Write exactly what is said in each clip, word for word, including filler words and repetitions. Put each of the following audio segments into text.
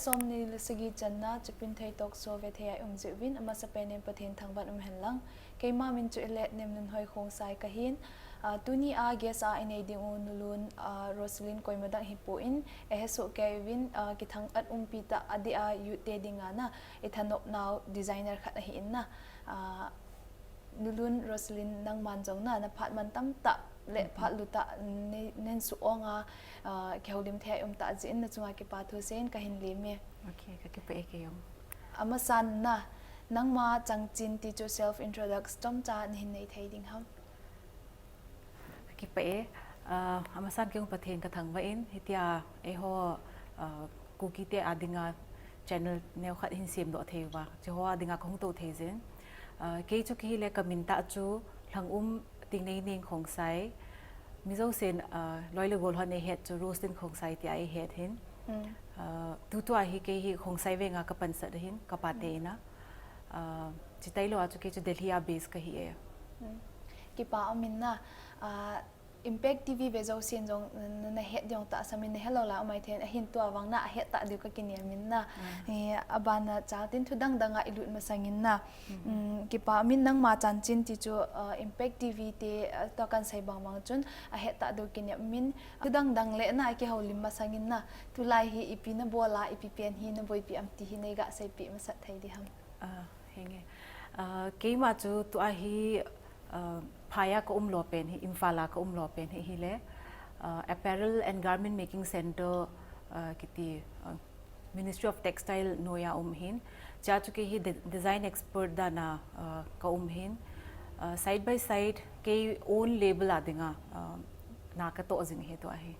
Somni le sagi channa Chupin Thei Talk Show ve thei a i um jeh uvin, amasa pen in Pathen thangvah in um hen lang. Keima min chu Elet Nemnunhoi Khongsai kahin. Ah, tuni a guest a i nei ding u Nulun, ah, Roselyn koima dang hipon, i hesoh kei uvin, ah, kithang-at umpi tah a dia youth te dinga na, i thanop nau designer khat ahi in na. Ah, Nulun, Roselyn, nangman jong na, na phat man tamtah le phat lutah nei, nei suh ong a, ah, kihoulim thei a i um tah jeh in na chunga kipa thu seiyin kahin lem e. Okay, ka kipah e kei jong. Amasan na, nangma chanchin ti chu self introduction chomcha nahin nei thei ding ham? Ka kipah e, ah, amasan kei jong Pathen ka thangvah in, hitia eiho, ah, Kuki te a dinga channel neo khat hin semdoh thei uva, hiche ho a dinga kahung tou thei jeh in. Ah, kei chu kihi le ka min tah chu Lhangum Tingneineng Khongsai. Mi jousen, ah, loi le gol hon eihet chu Roselyn Khongsai tia eihet hin. Mm. Ah, tutua hi kei hi Khongsai venga ka pansat ahin, ka pate in a. Ah, chuti lou a chu kei chu Delhi a base kahi e. Mm. Kipa um in na, ah, Impact T V ve jousen jong na, na, na het ding tahsan in, na helou lai um mai thei in, ahin tua vang na ahet tah diu ka kinem in na. Ah. Eh, aban a chal tin thu dang dang a i lut masang in na. Mhm. Mm, kipa um in nangma chanchin ti chu, ah, Impact T V te, ah, tua kan sei bang bang chun ahet tah diu kinem in, thu dang dang le na kihoulim masang in na. Tulai hi ipi na bol a, ipi pen hi na boipi am ti hi nei ga seipeh masat thei diham? Ah, henge. Ah, keima chu tua hi, ah, phai a ka um lou pen hi, Imphal a ka um lou pen hi, hile, ah, Apparel and Garment Making Center, ah, kiti, ah, Ministry of Textile noi a um hin. Chua chu kei hi de-, design expert dan a, ah, ka um hin. Ah, side by side, kei own label a dinga, ah, na ka toh jing hi tua hi.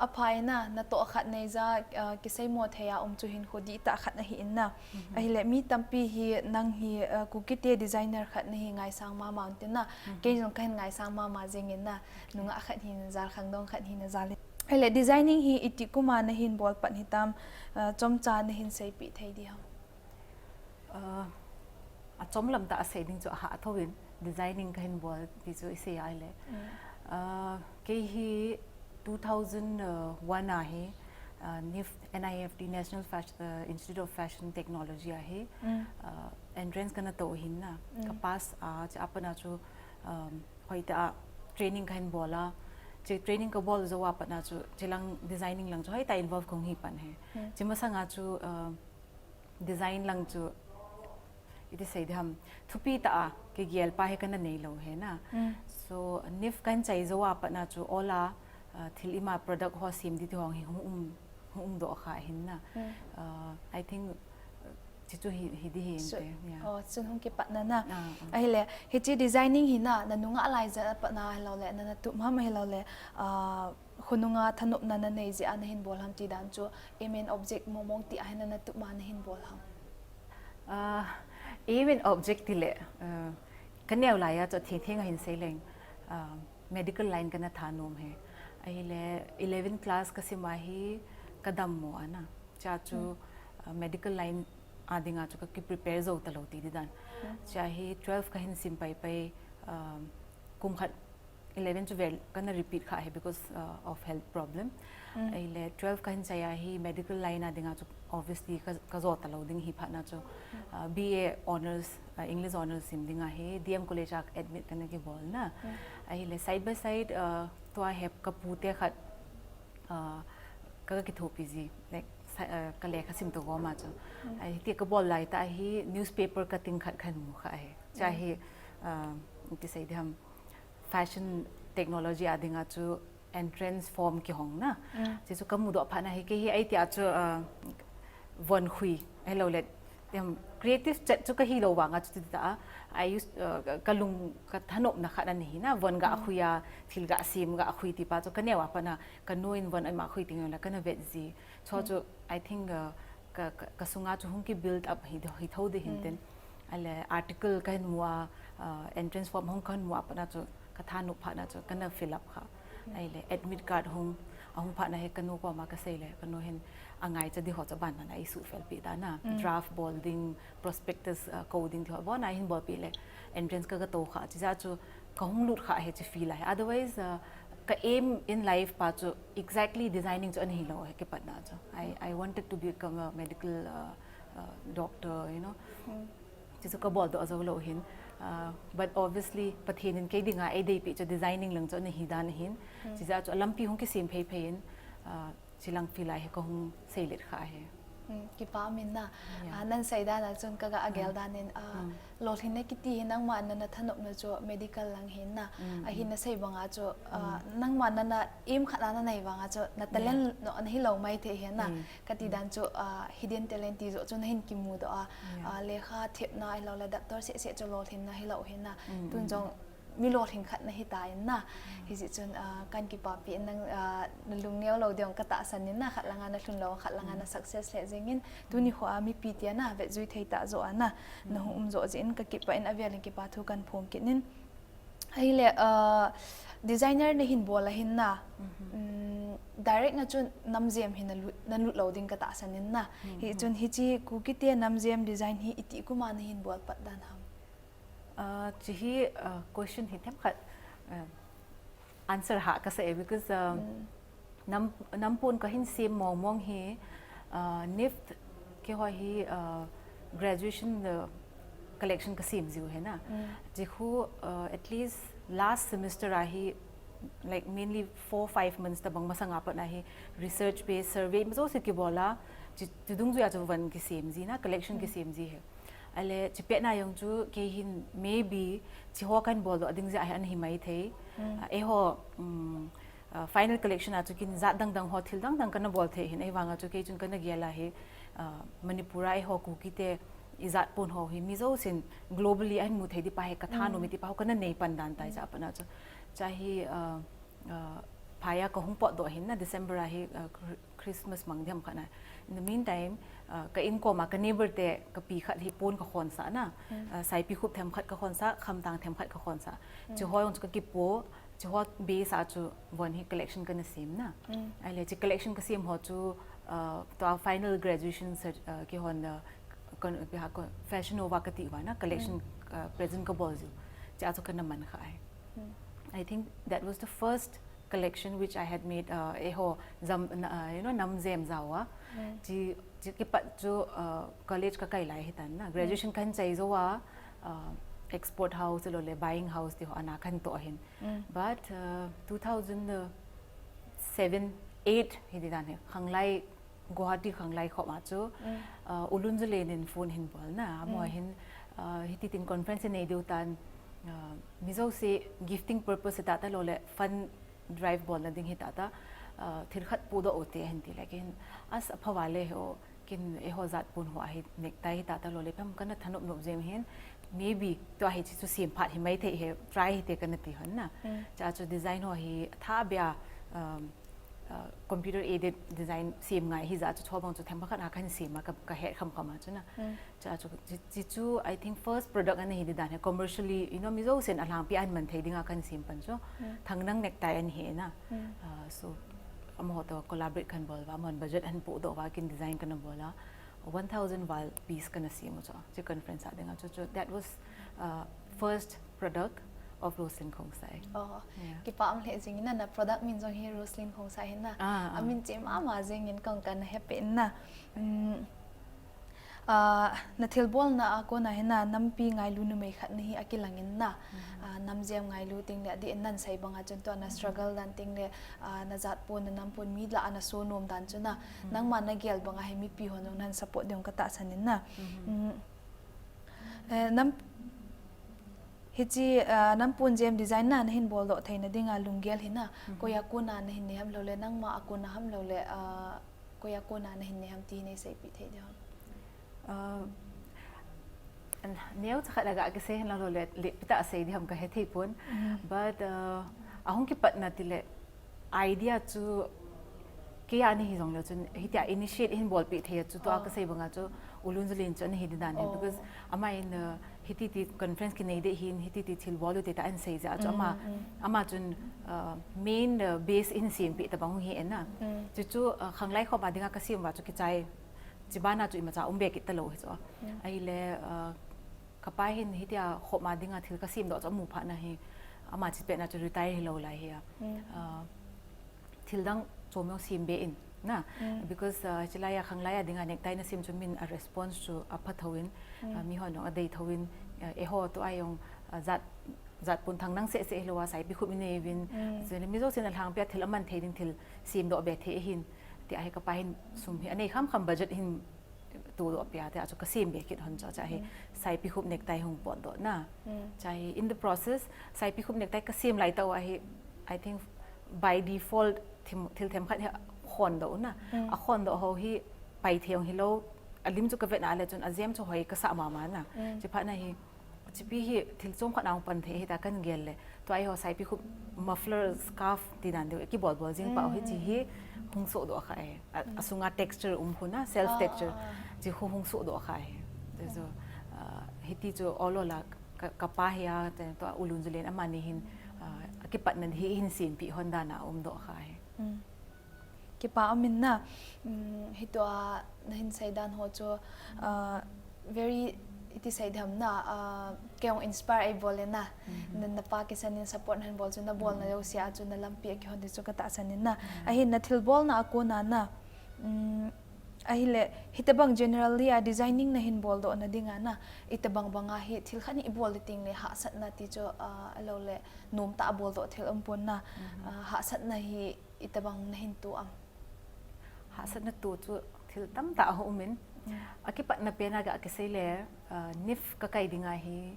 Aphai na, na toh khat nei ja, ah, kiseimo thei a um chu hinkho dihtah khat ahi in na. Mhm. Ahile mi tampi hi nang hi, ah, Kuki te designer khat nahi ngaisang mama un tin na. Mhm. Kei jong kahin ngaisang mama jing in na. Nungah khat hin jal, khangdong khat hin jal. Ahile designing hi iti kum a nahin bol pan hitam, ah, chomcha nahin seipeh thei diham? Ah, achom lam tah a sei ding chu ahah thou in, designing kahin bol ti chu i sei a ile. Mm. Ah, kei hi two thousand one a hi, ah, NIFT, N I F T, National Fash-, ah, Institute of Fashion Technology a hi, Mm. ah, entrance kana toh hin na. Mm. Ka pass a, chua pat na chu, um, hoitah a training kahin bol a. Chua training ka bol jou a pat na chu, chua lang designing lang chu hoitah a involve kahung hi pan hi. Mm. Chua masang a chu, ah, design lang chu, iti sei diham, thupi tah a kigel pa hi kana nei lou hi na. Mm. So, NIFT kahin chai jou a pat na chu, all a, ah, thil ima product ho sem ding ti ho hi hung um, hung um doh kha hin na. Mm. Ah, I think, ah, chuti chu hi, hi ding hi So, inte, yeah. Oh, chun hung kipat na na. Ah, ah. Ahile, hiche designing hi na, na nungah lai jat a pat na hilou le, na, na tup ham hilou le, ah, khonung a thanopna na nei jeh a nahin bol ham ti dan chu, aim and object mong mong ti a hin na, na tup ma nahin bol ham? Ah, aim and object ti le, ah, ka neo lai a chu theng theng a hin sei leng, ah, medical line kana thanom hi. Ahile eleven class ka sim a hi ka dammo a na. Chua chu, Hmm. ah, medical line a dinga chu ka ki prepare jou talou ti ding dan. Hmm. Chua hi twelve kahin sim pai pai, ah, kum khat eleven chu vel kana repeat kha hi because, uh, of health problem. Mm. Ahile twelve kahin chai a hi medical line a dinga chu obviously ka, ka jo talou ding hi phat na chu, Mm. uh, B A honours, uh, English honours sim ding a hi D M College a admit kana kibol na. Mm. Ahile side by side, uh, tua hi ka pu te khat, uh, ka, ka kithopi ji, like, sa-, uh, ka lekha sim to gom a chu. Mm. Ahi ti ka bol lai tah hi newspaper cutting khat kahin mu kha hi. Chua Mm. hi, uh, iti sei diham, fashion technology a dinga chu entrance form kihong na. Mm. Chuchu ka mudoh phat na hi kei hi ahi tia chu, uh, von khui, ahilou le, em, creative chet chu ka hilou vang a chuti tah a, I use, uh, ka lung ka thanopna khat ana hi na, von ga Mm. khui a, thil ga sem ga khui ti pa chu ka neo a pat na, ka nu in von ama khui teng le kana vet ji. Chu Mm. chu, I think, uh, ka, ka, ka sunga chu hung ki build up hi, hi thou ding hin Mm. tin. Ahile article kahin mu a, ah, entrance form hung kahin mu a pat na chu ka thanop phat na chu kana fill up kha. Hmm. Ahile admit card hung, ahung phat na hi ka nu koma ka sei le, ka nu hin angaicha ding ho chu aban na i suhfel pi ta na. Hmm. Draft bol ding, prospectus, ah, ko ding ti ho bon a hin bol pi le entrance ka, ka to kha. Chijeh chu ka hung lut kha hi chu feel a hi. Otherwise, ah, Ka aim in life pa chu exactly designing chu ana hilou hi kipatna chu. I, I wanted to become a medical uh, uh, doctor, you know. Chu chu ka boldoh jou lou hin. Uh, but obviously Pathen in kei dinga eideipeh chu designing lang chu ana hi dan ahin. Chijeh chu alampi hung kisem phei phei in, uh, chilang field a hi kahung seilet kha hi. Hmm, kipa min na. Yeah. Ah, nan seidan a chun kaga agel dan in, ah, lolhinna kiti hi nangma nana thanopna chu medical lang hin na. Ahin nasei banga chu, ah, nangma nana aim khat na nanei banga chu na talent no ana hilou maithei hin na. Kati dan chu, ah, hidden talent ti joh chu nahin kimudoh a. Yeah. Ah, lekha thepna ahilou le doctor seh seh chu lolhinna hilou hin na. Tun jong mi lolhin khat nahi tan na. Hijeh chun, ah, kan kipapi in nang, ah, nalung neo lou ding katahsan in na, khat langa nalhun lou, khat langa na success lheh jeng in, tuni khoa mipi tia na vetjui thei tah joh a na, nahung um joh jeh in kakipah in avel in kipa thu kan phong kit in. Ahile, ah, designer nahin bol ahin na, um, direct na chun namjem hi nalut, nalut lou ding katahsan in na. Hichun hiche Kuki te namjem design hi itih kum a nahin bol pat dan ham? Uh, chu hi, uh, question hi themkhat, uh, answer hah kasah e, because, uh, nam, nampon kahin sem mong mong hi, uh, NIFT keiho hi, uh, graduation, uh, collection kasem jiu hi na. Chu khu, uh, at least last semester a hi, like, mainly four five months tabang masanga pat na hi research based survey majouse kibol a, chu, chu dungjuia chu von kisem ji na, collection kisem ji hi. Ahile, chu petna jong chu kei hin maybe chuho kahin boldoh ding jeh a hi ana hi maithei. Ah, eiho, um, ah, final collection a chu kin jat dang dang ho thil dang dang kana bol thei hin, ahivanga chu kei chun kana gel a hi, ah, Manipur a eiho Kuki te ijat pon ho hi mijousen globally ahin mu thei ding pa hi kathanom e ti pa ho kana nei pan dan tai jeh a pat na chu. Chu hi, ah, ah, phai a kahung potdoh hin na December a hi, ah, Christmas mang ding ham khat na. In the meantime, uh, ka inkom a ka neighbor te kapi khat hi pon kakhonsah na. Uh, saipi khup themkhat kakhonsah, khamtang themkhat kakhonsah. Chuho jong chu kakipo, chuho base a chu von hi collection kana sem na. Ahile chu collection kasem ho chu, uh, tua final graduation cert-, uh, keihon, uh, kon-, fashion nova kati uva na, collection, uh, present kabol jiu. Chua chu kana man kha ahi. I think that was the first collection which I had made, uh, eiho jam, uh, you know, namjem jao a. Chu, chu kipat chu, uh, college kakai lai hitan na. Graduation kahin chai jou a, uh, export house lou le buying house ti ho ana kahin toh hin. But, uh, two thousand seven, eight hi ti dan hi. Khanglai Guwahati Khanglai khop a chu, uh, U Lunjalen in phone hin bol na, amaho hin, uh, hiti tin conference nei diu tan, uh, mijouse gifting purpose ta ta lou le fund drive bolna ding hi ta ta, uh, thil khat podoh u te hin ti le kin as apha vale ho kin eiho jat pon ho ahi necktie hi ta ta lou le phem kana thanop nop jem hin maybe tua hi chu sem phat hi maithei he try hi te kana ti hon na. Chua chu design ho hi tha bia, um, uh, computer aided design sem ngai hi jeh chu chobang chu themkhat khat a kahin sem a ka, kahet kham kham a chu na. Chua chu, chu, chu, chu, I think first product ana hi di dan hi commercially, you know, mijousen alhangpi a ahin man thei dinga kahin sem pan chu. Thangnang necktie ana hi na. Uh, so, amaho to collaborate kahin bol uva, amahon budget ahin podoh uva, kin design kana bol a. One thousand val piece kana sem u chu. Chu conference a dinga chu, chu, that was, uh, first product of Roslyn Khongsai. Oh, yeah. Kipa um lheh jing in na, na product min jong hi Roslyn Khongsai hin na. Ah, ah. Amin che mama jing in kong kana happy in na. Mm. Ah, na thilbolna a kona hin na, nampi ngailu numei khat nahi akilang in na. Ah, namjem ngailu ting le adih in nan sei banga chun tua na struggle dan ting le, ah, na jat pon na nam pon mi lah a na so nom dan chu na. Nangma na gel banga hi mipi hon jong nan support ding katahsan in na. Mm. Eh, nam, hiche, ah, nampon jem design na, nahin boldoh theina dinga lunggel hi na, koi a kona nahin nei ham lou le, nangma a kona ham lou le, ah, koi a kona nahin nei ham ti nei seipeh thei diu ham? Ah, an, neocha khat a ga kisei hin lou le, le pita sei di ham kahe thei pon. But, ah, ahung kipatna ti le, idea chu kei a ana hi jong le chun, hitia initiate hin bolpeh thei a chu tua kasei banga chu U Lunjalen chu ana hi di dan hin, because ama in, uh, hiti ti conference kinei de hin, hiti ti thil bol u te ta ahin sei jeh a chu ama, ama chun, uh, main, uh, base in sempeh tabang hi en na. Chu chu, uh, Khanglai khop a dinga kasem uva chu kichai, chibana chu imacha um be kit talou hi chu. Ahile, uh, Kapa hin hitia khop a dinga thil kasemdoh chu amu phat na hi, ama chipet na chu retire hilou lai hi a. Thil dang chom jong sem be in na. Because chilai a khanglai a dinga necktie na sem chu min a response chu apha thou in, mihon jong adei thou in, eiho tua jong jat jat pun thang nang seh seh hilou a saipi khup inei uvin. Chule mi jousen alhangpi a thil aman thei ding thil semdoh be thei ahin. Tia hi kapa hin sum hi anei kham kham budget hin todoh pia tia chu kasem be kit hon chu, chua hi saipi khup necktie hung potdoh na. Chua hi in the process, saipi khup necktie kasem lai tah uva hi, I think by default thil themkhat hi akhondoh na. Akhondoh ho hi pai thei jong hilou, alim chu kavet na le chun ajem chu hoi kasah mama na. Chuphat na hi, chipi hi thil chomkhat na hung pan thei hita kan gel le. Tua eiho saipi khup muffler scarf ti dan deu kibol bol jing pau hi chi hi hung sohdoh kha e. Asunga texture um khu na, self texture. Chi khu hung sohdoh kha e. Chu hiti chu ol ol a kapa hi a, tua Ulun Julen amani hin akipatna hi hin sempeh hon dan a umdoh kha e. Kipa umin na, hitua nahin seidan ho chu very, iti sei diham na, kei jong inspire eibol e na. Napa kisan in support nahin bol chu nabolna jouse a chu nalampi akihon ti chu katahsan in na. Ahin nathilbolna a kona na, ahile hitobang generally a designing nahin boldoh na dinga na, itobang banga hi thil khat hi ibol ding tengle hahsatna ti chu, ahiloule nomtah a boldoh thil umpon na, hahsatna hi itobang nahin to am? Hahsatna to chu thil tamtah aumin. Akipatna pen a gakisei le, NIFT kakai dinga hi,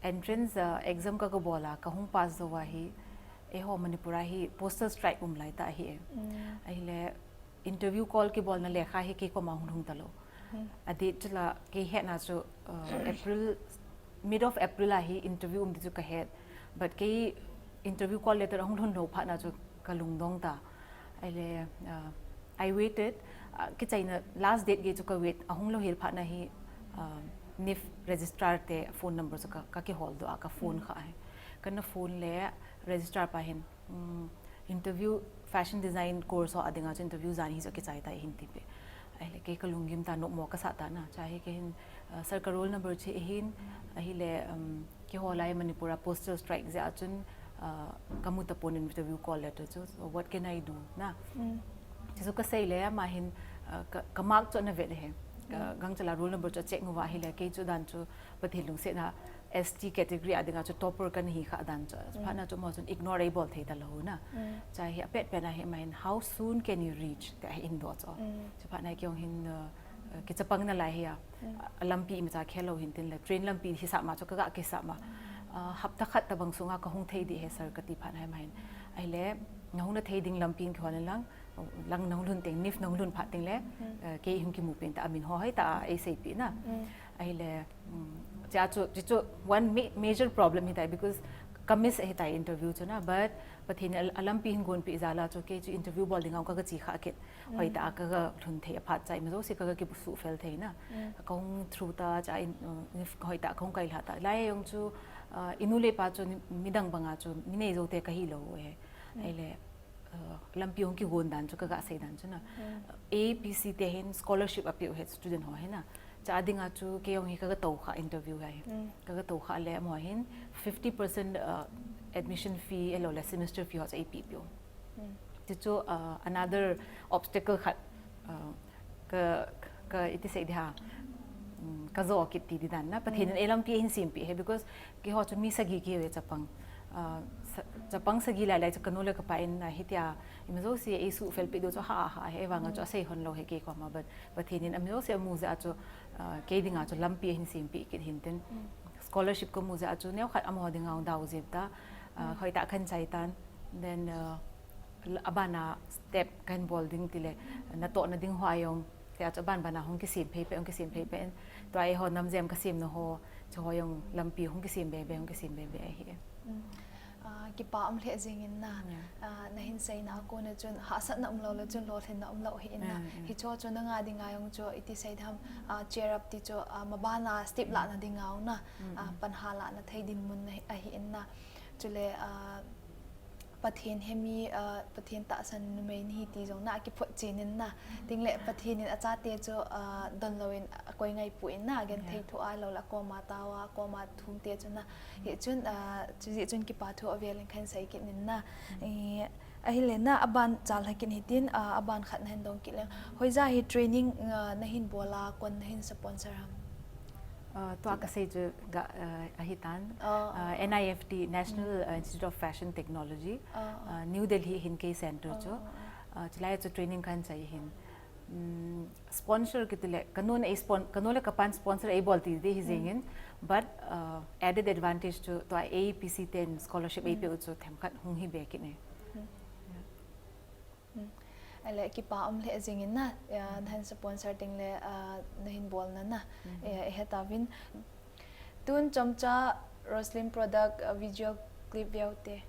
entrance exam kagabol a kahung pass jou a hi, eiho Manipur a hi postal strike um laitah ahi e. Ahile interview call kibolna lekha hi kei koma hung lhung talou. A date chu la kei hetna chu April, mid of April a hi interview um ti chu kahet. But kei interview call letter ahung lhun lou phat na chu kalungdong ta. Ahile I waited, kichaina last date gei chu kawait, ahung lou hel phat na hi NIFT registrar te phone number chu kakiholdoh a kaphone kha ahi. Kana phone le registrar pa hin interview, fashion design course ho a dinga chu interview jan hi chu akichai tai ahin tipeh. Ahile kei kalunggim ta, nopmo kasah ta na. Chua hi kei hin, sir, ka roll number chu hi ahin, ahile keiho lai Manipur a postal strike jeh a chun kamu tapon interview call letter chu, so what can I do na. Chu chu kasei le ama hin ka mark chu ana vet e. Gangchal a roll number chu acheck uva ahile kei chu dan chu Pathen lungsetna ST category a dinga chu topper kana hi kha dan chu. Phat na chu amaho chun ignore eibol thei talou na. Chua hi apet pet na hi ama hin, how soon can you reach, tia ahin doh chu. Chuphat na kei jong hin kichapang nalai hi a, alampi imacha khel lou hin tin le, train lampi hisah ma chu kaga kisah ma. Hapta khat tobang sunga kahung thei ding ahi sir kati phat na hi ama hin, ahile nahung na thei ding lampi in kihol in lang, lang nahung lhun teng, NIFT nahung lhun phat teng le kei hung kimu pen ta, amin ho hoitah a eiseipeh na. Ahile chua chu, chu chu one major problem hitai, because ka miss ahitai interview chu na, but Pathen in alampi hin gonpeh jal a chu kei chu interview bol dinga kaga che kha kit. Hoitah a kaga lhun thei a phat chua ima jouse kaga kisuhfel thei na. Kahung through ta, chua in hoitah kahung kailhah ta. Lai jong chu inu le ipa chu midang banga chu mi neijou te kahilou e. Ahile lampi hung kigon dan chu kaga sei dan chu na. APC te hin scholarship apeh u ahi student ho hi na. Chua dinga chu kei jong hi kaga tou kha interview hi. Kaga tou kha le amaho hin fifty percent admission fee ahiloule semester fee ho chu eipeh peh u. Chu chu another obstacle khat ka, ka iti sei diham, kajo kit ti di dan na. Pathen in eilampi ahin sempeh ahi, because keiho chu mi sagi kihiuve chapang. Chapang sagi lai lai chu kanu le kapa in na hitia ima jouse eisuhfel peh diu chu ha ha ahi, eivang a chu asei hon lou ahi kei koma, but Pathen in ami jouse amu jeh a chu kei dinga chu lampi ahin sempeh kit hin tin. Scholarship kamu jeh a chu neokhat amaho dinga dau jep ta, hoitah kahin chai tan. Then abana step kahin bol ding tile, natohna ding ho a jong tia chu aban ban a hung kisem phei peh, hung kisem phei peh in. Tua eiho namjem kasemna ho, chuho jong lampi hung kisem be be, hung kisem be be ahi. Kipa um lheh jeng in na. Nahin seina a kona chun hahsatna umlou le chun lolhinna umlou ahi in na. Hicho chu nanga dinga jong chu iti sei diham, cheer up ti chu, mabana step lahna dinga jong na, panha lahna thei dinmun ahi in na. Chule Pathen hemi, ah, Pathen tahsan numei nahi ti jong na akiphot chen in na. Tingle Pathen in achate chu, ah, donlou in akoi ngai poi na, genthei thu a lou le akoma tao a, akoma thum te chu na. Hichun, ah, chujeh chun kipa thu avel in kahin sei kit in na. Eh, ahile na aban chal ha kit hitin, ah, aban khat nahin dong kit leng. Hoija hi training, ah, nahin bol a, koin nahin sponsor ham? Ah, tua kasei chu ga, ah, ahitan. Ah, ah, N I F T, National, ah, Institute of Fashion Technology, ah, New Delhi hin kei center chu. Ah, chulai chu training kahin chai hin. Mm, sponsor kiti le, kanu le kapan sponsor eibol ti ding hi jeng in, but, ah, added advantage chu tua A P C ten scholarship eipe u chu themkhat hung hi be kit e. Hmm. Ahile kipa um lheh jeng in na, nahin sponsor ding le, ah, nahin bol na na, eh, ihet tauvin. Tun chomcha Roslyn product, ah, visual clip veu te.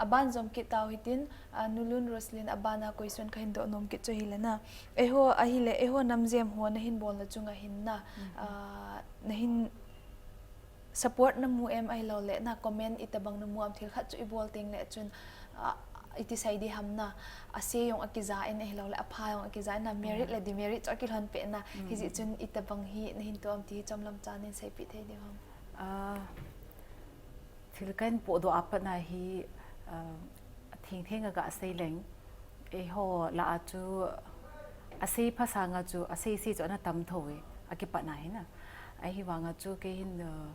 Aban jom kit tau hitin, ah, Nulun Roslyn abana question kahin doh nom kit chu hile na. Eiho ahile, eiho namjem ho nahin bolna chunga hin na, ah, nahin support namu em ahilou le na comment itobang namu am, thil khat chu ibol teng le chun, ah, iti sei ding ham na, ase jong akija in ahilou le apha jong akija in na, merit le demerit chu akilhon peh na, hijeh chun itobang hi nahin toh am ti hi chomlam cha nahin seipeh thei diu ham? Ah, thil kahin podoh a pat na hi, ah, atheng theng a gasei leng, eiho lah a chu asei pha sanga chu asei sei chu ana tam thou e, akipat na hi na. Ahivanga chu kei hin, ah,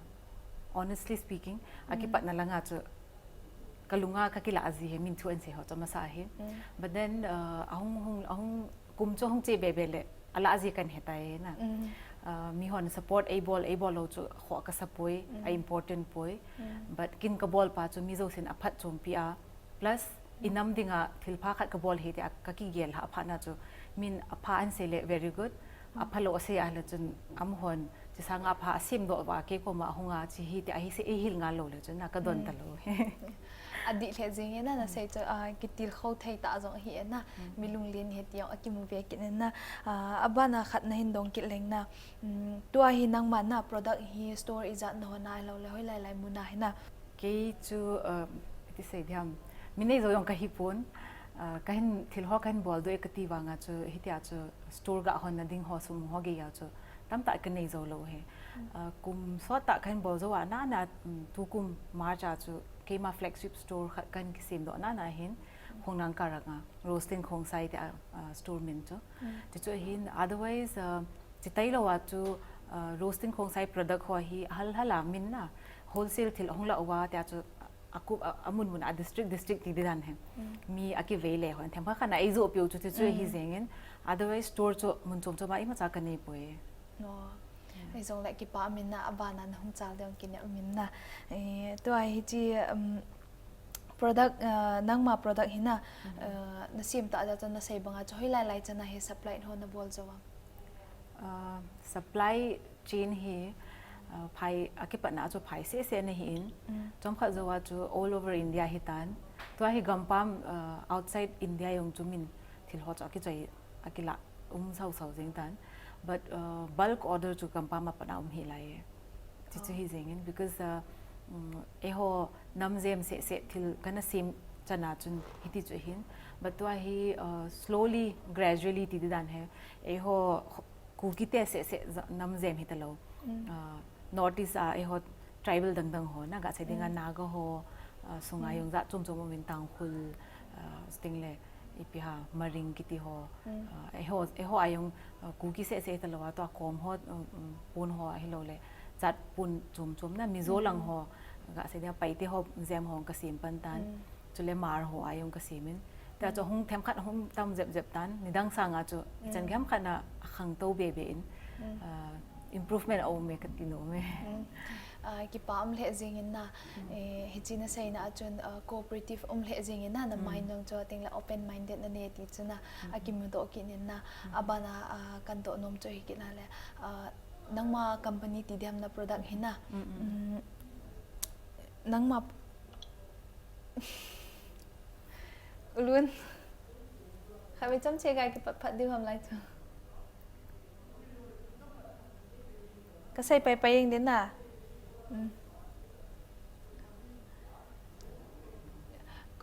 honestly speaking, akipatna langa chu kalunga kakilah ji e, min thu ahin sei ho chu amasa ahi. But then, ah, ahung, hung, ahung kum chu hung che be be le, alah ji kahin hetai na. Ah, mihon support eibol, eibol lou chu khoh kasa poi, a important poi. But kin kabol pa chu mi jousen aphatchompi a. Plus, inam dinga thilpha khat kabol hi tia kakigel lhah phat na chu, min apha ahin sei le very good. Aphalou asei a le chun, amahon, chusanga apha asemdoh uva, kei koma ahunga, chu hi tia hi sei, eihil ngal lou le chun, na kadon talou. Adih lheh jeng e na, nasei chu, ah, kitilkhou thei tah jong ahi e na, mi lunglen ahi ti jong akimu ve kit e na, ah, abana khat nahin dong kit leng na, um, tua hi nangma na product hi store ijat nahon a ahilou le hoilai lai mun a hi na. Kei chu, ah, iti sei diham, mi neijou jong kahi pon, ah, kahin thil ho kahin boldoh e kati vanga chu, hitia chu store gahon na ding ho sum ho geiya chu tamtah kanei jou lou e. Ah, kum sot tah kahin bol jou a na na, um, tukum March a chu keima flagship store khat kahin kisemdoh na na hin, Khongnang karanga, Roslyn Khongsai tia, ah, store min chu. Chuchu hin, otherwise, ah, chitailou a chu, ah, Roslyn Khongsai product ho hi ahal hal a min na, wholesale thil ahung lah uva tia chu, Aku a, amun mun a district district ti di dan he. Mi akivei le hon themkhat khat na eijo piu chu ti chu hi jengin. Otherwise store chu mun chom chom a imacha kanei poi. No. Ei jong le kipa min na abana na hung chal ding kine min na. Eh, tua hi chi, um, product, uh, nangma product hi na, uh, na sim ta da chu na sei banga chu hoi lai lai chana hi supply ho na bol jo a. Uh, supply chain hi, uh, phai akipatna chu phai se se na hi in. Chomkhat jo a chu all over India hi tan. Tua hi gampam, uh, outside India jong chu min thil ho chu akichoi akila um sau sau jeng tan. But, uh, bulk order chu gampam a pat a um hi lai e. Ti chu hi jengin because, uh, um, eiho nam jem se se thil kana sim chana chun hiti chu hin. But tua hi, uh, slowly, gradually ti di dan he. Eiho Kuki te se se ja-, nam jem hi ta lo. Uh, North East a eiho tribal dang dang ho na ga sei dinga Naga ho, uh, sunga jong ja chom chom um in Tangkhul, uh, sting le ipi ha Maring kiti ho, uh, eiho, eiho a jong, uh, Kuki se se ta lo a tua kom ho, um, um, pun ho ahi lo le, jat pun chom chom na Mizo lang ho, ga sei dinga Paite ho jem ho ka sim pan tan. Chule Hmar ho a jong ka sim in. Tia chu hung themkhat hung tam jep jep tan, nidang sanga chu, chan themkhat na khangtou be be in, uh, improvement a um e ka ti nom e. Ah, kipa um le jengin na, eh, hichi na seina a chun, ah, cooperative um le jengin na, na mind nong chu ting le open minded na ne ti chu na, akimu doh kit in na, abana, ah, kan doh nom chu hi kit na le, ah, nangma company ti diam na product hi na, mm, nangma Ulun. Khatvei chomcha ga kipat pat diu ham lai chu. Ka sei pai pai jeng din na. Mm.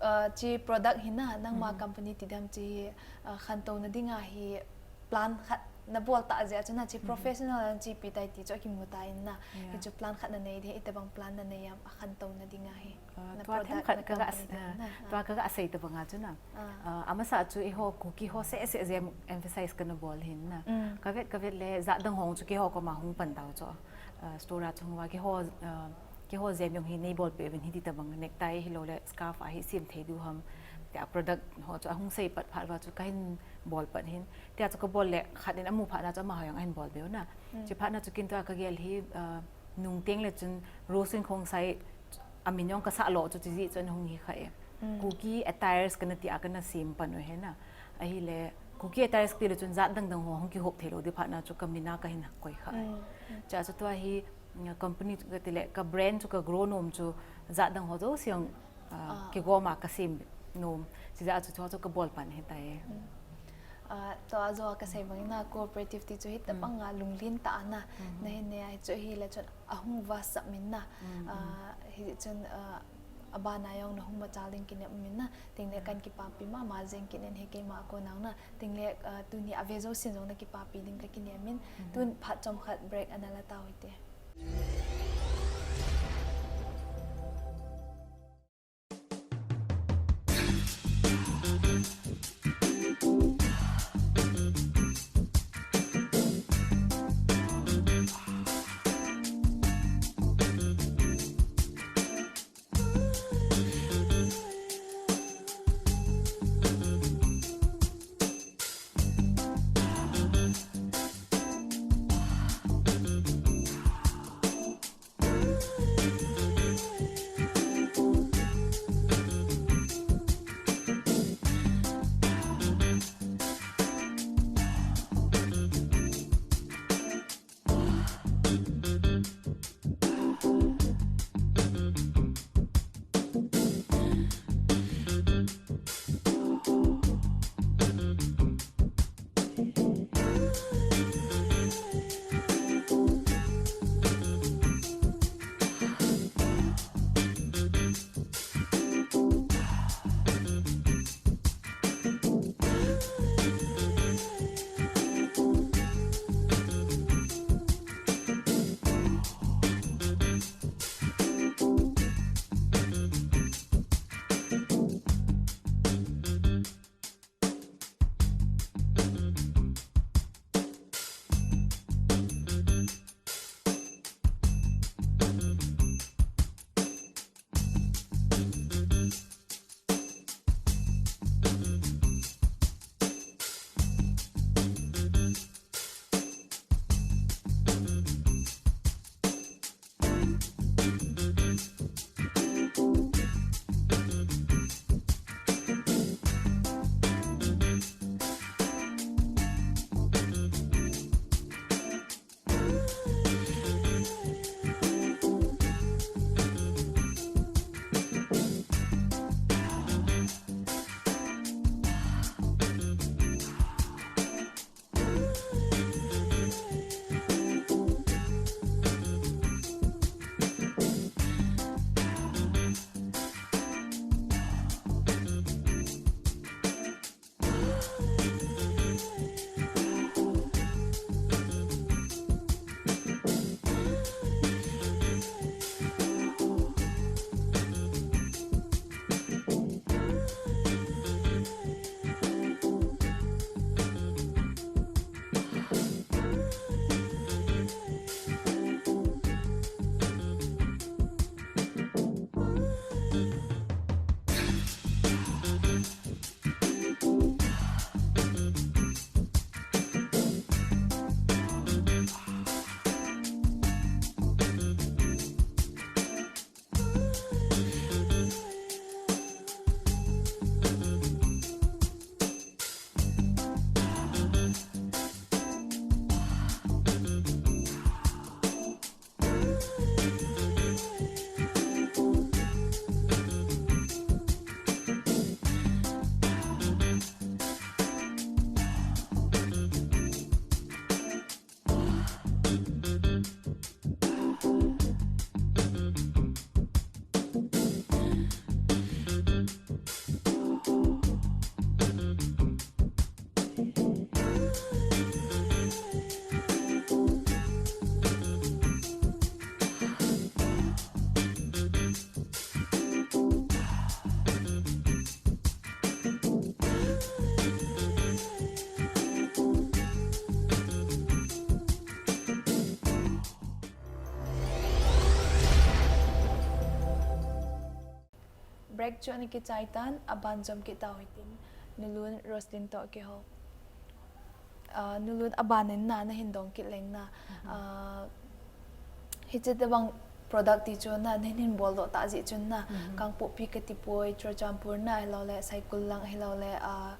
Ah, chi product hi na, nangma company ti diam chi, ah, khantou na dinga hi plan khat na bol ta jeh a chu na chi professional a chi pi tai ti chu akimu ta in na. Hi chu plan khat na nei de, itobang plan na nei am a khantou na dinga hi. Ah, tua themkhat ka ga, ah, tua ka ga sei tabang a chu na. Ah, amasa chu eiho Kuki ho se se jem emphasize kana bol hin na. Ka vet, ka vet le jat dang ho chu keiho koma hung pan tau chu. Ah, store a chung uva keiho, ah, keiho jem jong hi nei bol peh uvin hiti tabang necktie hi lo le scarf a hi sem thei diu ham. Tia product ho chu ahung sei pat phat uva chu kahin bol pat hin. Tia chu ka bol le khat in amu phat na chu amaho jong ahin bol beu na. Chi phat na chu kin tua ka gel hi, ah, nung teng le chun Rosin Khongsai amin jong ka sah lo chu chi jeh chun hung hi kha e. Kuki attires kana ti a kana sem pan u hi na. Ahile Kuki attires ti le chun jat dang dang ho hung kihop thei lo di phat na chu ka min a kahin koi kha e. Cha chu tua hi, mm, company chu ka ti le ka brand chu ka grow nom chu jat dang ho jouse jong, ah, kigom a ka sem nom. Chi jeh a chu tua chu ka bol pan hi tai. Ah, tua jo ka sei bang na cooperative ti chu hi tabang a lunglen ta na. Na hin ne ai chu hi le chun ahung va sap min na. Ah, hi chun, ah, abana jong na hung machal ding kinem min na. Ting le kan kipapi mama jeng kinem hi keima kon nang na. Ting le, ah, tuni a ve jousen jong na kipapi ding ka kinem in. Tun phat chomkhat break ana la tau hite. Chu ana kichai tan, aban jom kit tau hitin, Nulun Roslyn toh keiho. Ah, Nulun, aban in na, nahin dong kit leng na. Ah, hiche tobang product ti chu na, nahin, hin boldoh tah jeh chun na, Kangpokpi kati poi, Churachandpur na, ahilou le, Saikul lang, ahilou le, ah,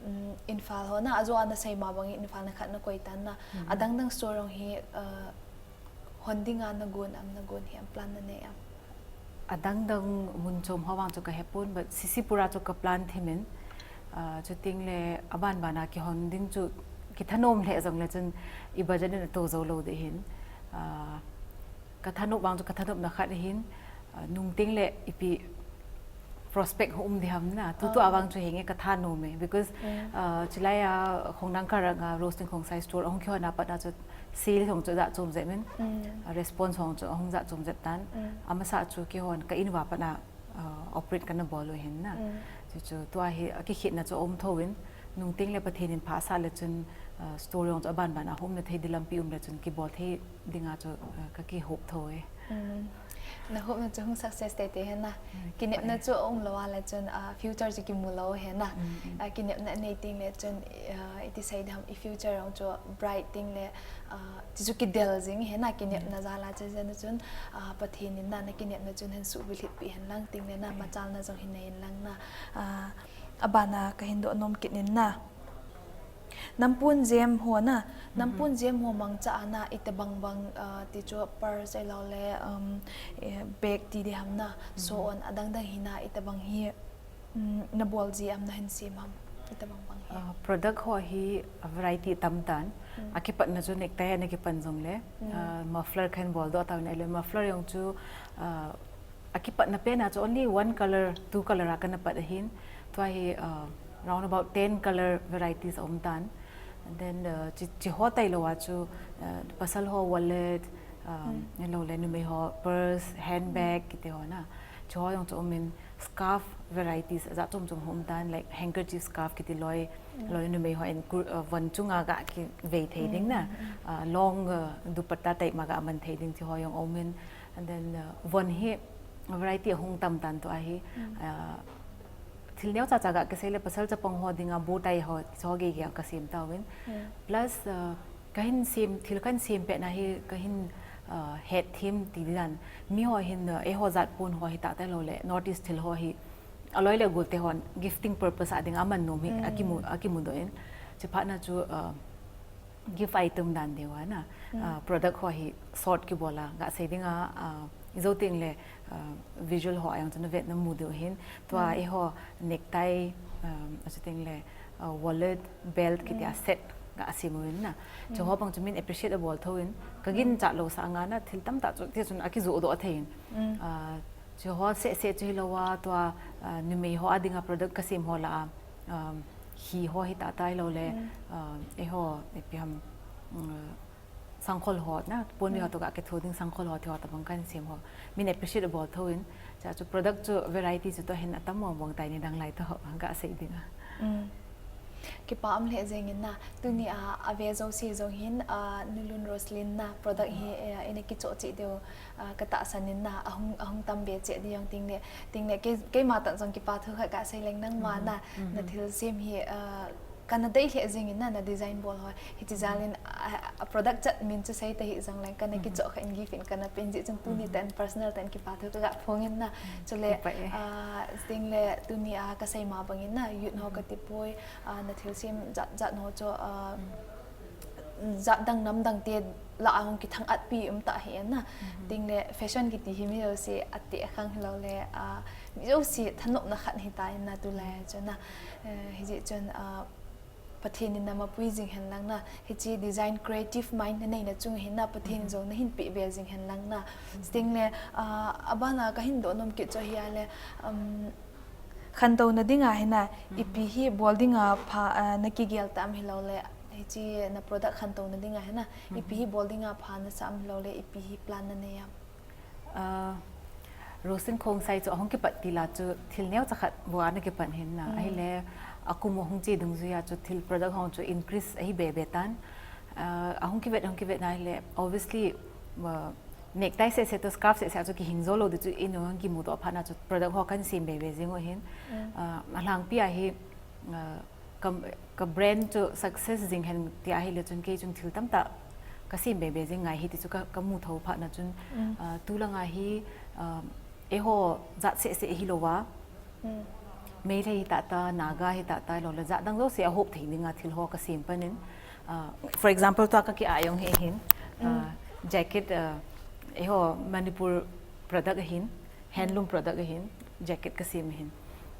um, Imphal ho na, ajo a nasei ma bang in Imphal na khat nakoi tan na. Adang dang store jong hi, ah, hon dinga nagon am, nagon hi am, plan nanei am? Adang dang mun chom ho vang chu kahepon, but Sisipur a chu kaplan thim in, ah, chuting le aban ban a kihon ding chu kithanom lheh jong le chun i budget in ato jou lou ding hin. Ah, kathanop vang chu kathanopna khat hin, ah, nungteng le ipi prospect ho um ding ham na, tutu a vang chu henge kathanom e, because, ah, chulai a Khongnang Karak a Roslyn Khongsai store ahung kihon a pat na chu sale hung chu jat chom jep in, ah, response hung chu ahung jat chom jep tan, amasa chu kihon ka in uva pat na, ah, operate kana bol u hin na. Chuchu tua hi akikhehna chu um thou in, nungteng le Pathen in phasah le chun, ah, store hung chu aban ban a hung umna thei ding lampi um le chun kibol thei dinga chu, ah, kakihop thou e. Nahopna chu hung success teitei hen na. Kinepna chu aum lou a le chun, ah, future chu kimu lou hen na. Ah, kinepna nei teng le chun, ah, iti sei ding ham, i future jong chu bright teng le, ah, chuchu kidel jing hen na, kinepna jal a chu jeh a chun, ah, Pathen in na, nakinepna chun hin suhvilhit peh hen lang teng le na, machalna jong hin nei in lang na. Ah, aban a kahin doh nom kit in na. Nampon jem ho na, nampon jem ho mangcha a na, itobang bang, ah, ti chu purse ahilou le, um, eh, bag ti ding ham na, so on adang dang hi na, itobang hi, um, nabol ji am, nahin sem am, itobang bang hi? Ah, product ho hi a variety tam tan, akipatna chu necktie ana kipan jong le, ah, muffler kahin boldoh tau in ahile muffler jong chu, ah, akipatna pen a chu only one color, two color a kana pat ahin. Tua hi, uh, round about ten color varieties aum tan. And then, uh, chi, chi ho tailou a chu, uh, pasal ho wallet, um, ahilou le numei ho purse, handbag, kiti ho na. Chi ho jong chu um in scarf varieties ajat chom chom ho um tan, like handkerchief scarf kiti loi, loi numei ho in kur, uh, von chunga ga kivei thei ding na. Uh, long, uh, dupatta type ma ga man thei ding chi ho jong um in. And then, uh, von hi variety ahung tam tan tua hi, uh, thil neocha cha ga kisei le pasal chapang ho dinga bow tie ho, cho gei gei kasem tauvin. Plus, uh, kahin sem, thil kahin sem pet na hi kahin, uh, het them ti dan. Mi ho hin, uh, eiho jat pon ho hi tah tah lou le, North East thil ho hi, aloi le agol te hon gifting purpose a dinga aman nom hi, akimu, akimudoh in. Chuphat na chu, uh, gift item dan deuh a na, ah, product ho hi sort kibol a, ga sei ding a, ah, i jou teng le, ah, visual ho a jong chun navet namu diu hin, tua eiho necktie, um, achu teng le, ah, wallet, belt kiti a set ga sem uvin na. Chu ho bang chu min appreciate abol thou in, ka ginchat lou sanga na thil tamtah chu ti chun akijoh doh thei in. Ah, chu ho seh seh chu hilou a, tua, ah, numei ho a dinga product kasem ho lah a, um, hi ho hi tah tah lou le, uh, eiho, ipi ham, um, sangkhol ho na, pon mi ho toh ga kitho ding sangkhol ho ti ho tabang kahin sem ho. Min appreciate abol thou in, cha chu product chu variety chu tua hin atam mong mong tai ni dang lai toh ga sei ding a. Kipa um lheh jeng in na, tuni a, ave jouse jong hin, ah, Nulun Roslyn na, product hi, eh, ina kichoh cheh diu, ah, katahsan in na, ahung, ahung tam be cheh ding jong teng le, teng le, kei, keima tah jong kipa thu khat kasei leng nangma na, na thil sem hi, ah, kana dei lheh jeng in na, na design bol ho. Hichi jal in, ah, a product chat min chu sei tahih jong leng, kana kichoh kha in gift in kana pen jeh chun tuni tah in personal tah in kipa thu kaga phong in na. Chule, ah, teng le tuni a kasei ma bang in na, youth ho kati poi, ah, na thil sem jat jat ho chu, ah, jat dang nam dang te lah a hung kithang at pi um tah hi na. Teng le fashion kiti hi mi jouse ateh khang hilou le, ah, mi jouse thanopna khat hi ta in na tulai chu na. Eh, hijeh chun, ah, Pathen in na mapui jing hen lang na. Hichi design creative mind na nei na chung hin na Pathen in jong nahin peh be jing hen lang na. Teng le, ah, aban a kahin doh nom kit chu hi a le, um, khantou na ding a hin na, ipi hi bol ding a pha, ah, na kigel tam hilou le, hichi na product khantou na ding a hin na, ipi hi bol ding a pha nasa am hilou le, ipi hi plan nanei am? Ah, Roslyn Khongsai chu ahung kipat til a chu thil neocha khat bou a ana kipan hin na. Ahile, akum ahung che dungjui a chu thil product ho chu increase ahi be be tan. Ah, ahung kivet, ahung kivet na ahile, obviously, ah, Necktie seh seh toh scarf seh seh chu kihing jou lou ding chu in jong kimuto phat na chu product ho kan sem be be jing u hin. Mm. Ah, alhangpi a hi, ah, ka, ka brand chu success jing hen tia hi le chun kei chun thil tamtah ka sem be be jing ngai hi ti chu ka, ka mu tho phat na chun, mm, ah, tu langa hi, ah, eiho jat seh seh hi lou va. Mm. Meitei hi tata, Naga hi tata, lou le jat dang jouse a hop thei dinga thil ho ka sem panin. Ah, for example, tua ka ki-ai jong hi hin, ah, jacket, ah, eiho Manipur product ahin, handloom product ahin, jacket ka sem hin.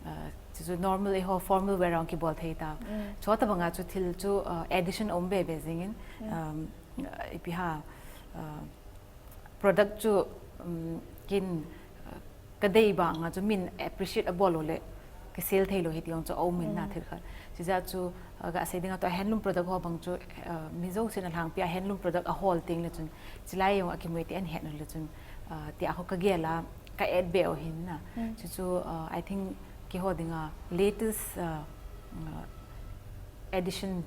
Ah, chu chu normal eiho formal wear a jong kibol thei ta. Mm. Chuti banga chu thil chu, ah, addition um be be jingin, mm, um, ipi ham, ah, product chu, um, kin, uh, ka dei banga chu min appreciate abol lou le, ka sell thei lou hi ti jong chu aum in na, mm, thil khat. Chujeh chu, uh, ka sei dinga tua handloom product ho bang chu, uh, mi jousen alhangpi a handloom product ahol teng le chun, chilai jong a kimu e ti ahin het lou le chun, uh, tia ho ka gel a, ka add be u hin na. Mm. Chu chu, uh, I think keiho dinga latest, uh, uh, addition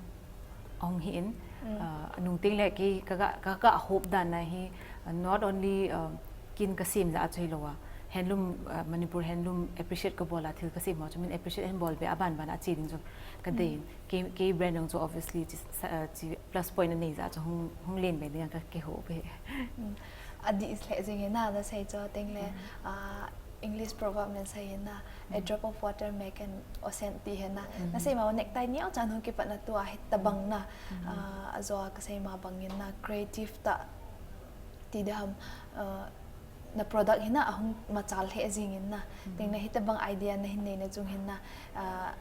ahung hi in, mm, uh, anung teng le kei ka, ka, ka, ka hope dan na hi, uh, not only, uh, kin ka sem jeh a chu hi lou a, handloom, uh, Manipur handloom appreciate ka bol a, thil ka sem ho chu min appreciate hin bol be a ban ban a che ding chu ka dei in. Mm. Kei, kei brand jong chu obviously chi, sa, uh, chi plus point anei jeh a chu hung, hung len be ding a ka, ka hope e. Mm. Adih lheh jing e na, na sei chu teng le, mm, ah, English proverb min sei hin na, a, mm, drop of water make an ocean ti hin na. Mm. Na sei ma necktie neo chan hung kipat na tua hi tabang na. Mm. Ah, ajo a ka sei ma bangin na creative tah ti ding ham, ah, na product hi na ahung machal lheh jingin na. Mm. Teng na hitabang idea na hin nei na chung hin na, ah,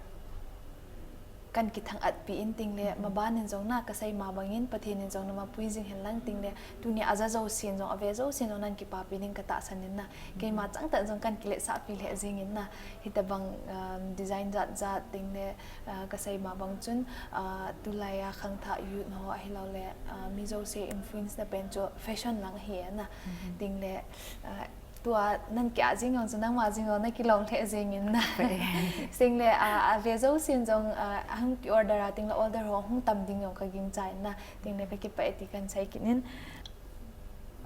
kan kithang-at pi in teng le, mm, maban in jong na ka sei ma bangin Pathen in jong na mapui jing hen lang teng le, tuni a ja jousen jong, a ve jousen jong nan kipapi ding ka tahsan in na. Keima chang tah jong kan kiletsah pi lheh jingin na, hitabang, um, design jat jat teng le, uh, ka sei ma bang chun, uh, tulai a khangthah youth ho ahi lou le, uh, mi jouse influence na pen chu fashion lang ahi na. Mhm. Teng le, uh, tua nan ki-ah jing jong chu nangma jing jong na kilom lheh jingin na. Teng le, uh, a ve jousen jong, uh, ahung ki-order a teng le order ho hung tam ding jong ka gingchan na. Teng le ka kipah e ti kan sei kit in.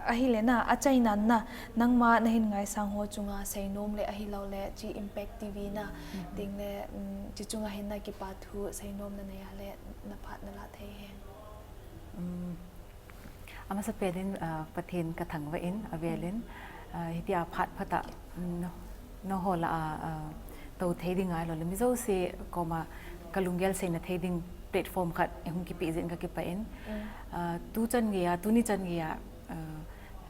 Ahile na, achaina na, nangma na hin ngaisang ho chunga seinom le ahi lou le, chi Impact T V na, mhm, teng le, um, chi chunga hin na kipa thu seinom na nei a le, na phat na la thei hen. Um, amasapen in, ah, Pathen ka thangvah in, avel in, mm, ah, hitia phat phat a, um, no, nangho lah a, ah, tou thei ding a lou le mi jouse koma ka lunggel seina thei ding platform khat eihung kipe jeh in ka kipah in. Mm. Ah, tu chan gei a, tuni chan gei a, ah,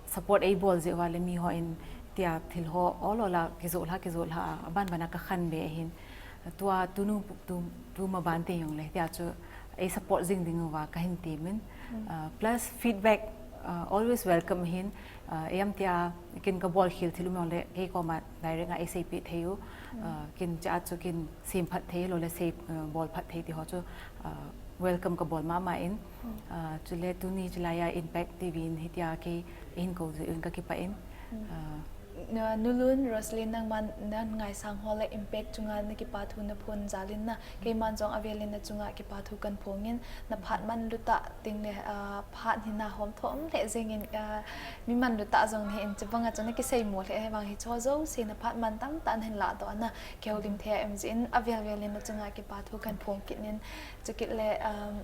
support eibol jeh uva le mi hon tia thil ho ol ol a kijot lha, kijot lha a, aban ban a ka khen be ahin. Tua tunu, tu, tu maban teng jong le tia chu ei support jing ding uva ka hin temin. Mm. Ah, plus feedback, ah, always welcome ahin. Ah, ijemtia kin ka bol khel thil um jong le kei koma direct a ei seipeh thei u. Mm. Ah, kin cha chu kin sem phat thei lou le sei, ah, bol phat thei ti ho chu, ah, welcome ka bol mama in. Mm. Ah, chule tuni chilai a Impact T V in hitia kei eihin kou jeh un ka kipah in. Mm. Ah, Na, Nulun, Roslyn, nangman, nan ngaisang ho le Impact chunga na kipa thu na phon jal in na, keiman jong avel in na chunga kipa thu kan phong in, na phat manlu tah teng le, ah, phat hi na hom thom lheh jingin, ah, mi manlu tah jong nahi in, chubang a chu na kisei mo lheh vang hi chu jouse na phat man tamtah na hin ladoh na, kihoulim thei a um jeh in, avel vel in na chunga kipa thu kan phong kit in, chukit le, um,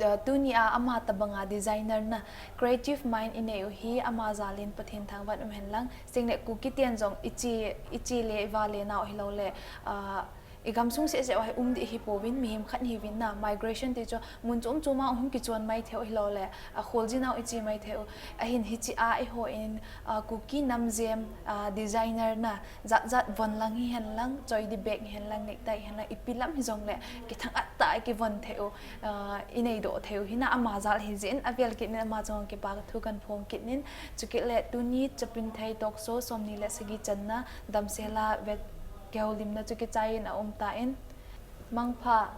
Ah, tuni a ama tabang a designer na creative mind inei u hi ama jal in Pathen thangvah in um hen lang. Chuteng le Kuki ten jong iche, iche le iva le nau hilou le, ah, igam sung seh seh uva hi um ding ihi pouvin, mihem khat ihiuvin na, migration ti chu mun chom chom a hung kichon mai thei u hilou le, ah, kholjin a iche mai thei u. Ahin hiche a eiho in, ah, Kuki nam jem, ah, designer na, jat jat von lang hihen lang, choidi bag hihen lang, necktie hihen lang, ipi lam hijong le, kithang-at tah a kivon thei u, ah, inei doh thei u, hina ama jal ahi jeh in, avel kit in ama chunga kipa thu kan phong kit in, chukit le tuni Chapin Thei Talk Show somni le sagi channa, damsel a vet kihoulimna chu kichai in aum tan, mangpha.